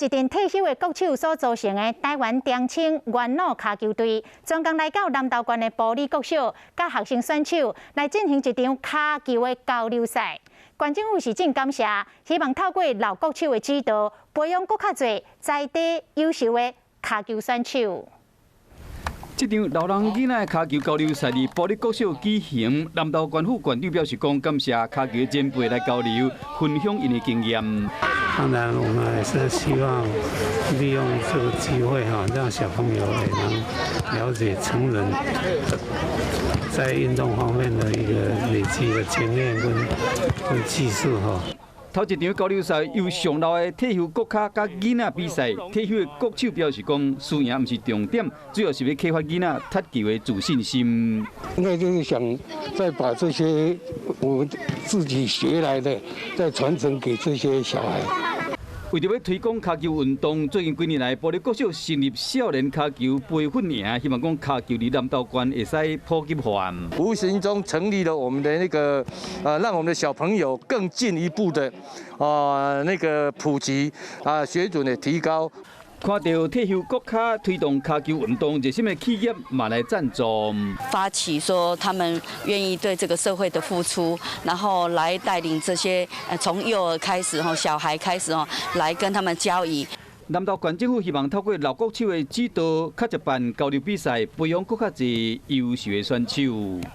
一陣退休的國手所組成的臺灣中青元老跤球隊，專工來到南投縣的埔里國小，佮學生選手來進行一場跤球的交流賽。縣政府是真感謝，希望透過老國手的指導，培養閣較濟在地優秀的跤球選手。這場老人囡仔的跤球交流賽佇埔里國小舉行，南投縣府縣長表示講，感謝跤球前輩來交流，分享𪜶的經驗。當然，我們還是希望利用這個機會哈，讓小朋友也能了解成人在運動方面的一個累積的經驗跟技術哈。頭一場交流賽由上老的退休國跤佮囡仔比賽，退休的國手表示講，輸贏毋是重點，主要是欲啟發囡仔踢球的自信心。那就是想再把這些我們自己學來的，再傳承給這些小孩。為著欲推廣跤球運動，最近幾年來，埔里國小成立少年跤球培訓營，希望講跤球佇南投縣會使普及化。無形中成立了我們的那個，讓我們的小朋友更進一步的，啊，那個普及，啊，水準的提高。看著退休國跤推動跤球運動，熱心的企業嘛來贊助。發起說他們願意對這個社會的付出，然後來帶領這些從幼兒開始吼，小孩開始哦，來跟他們交誼。南投縣政府希望透過老國手的指導，較濟辦交流比賽，培養閣較濟優秀的選手。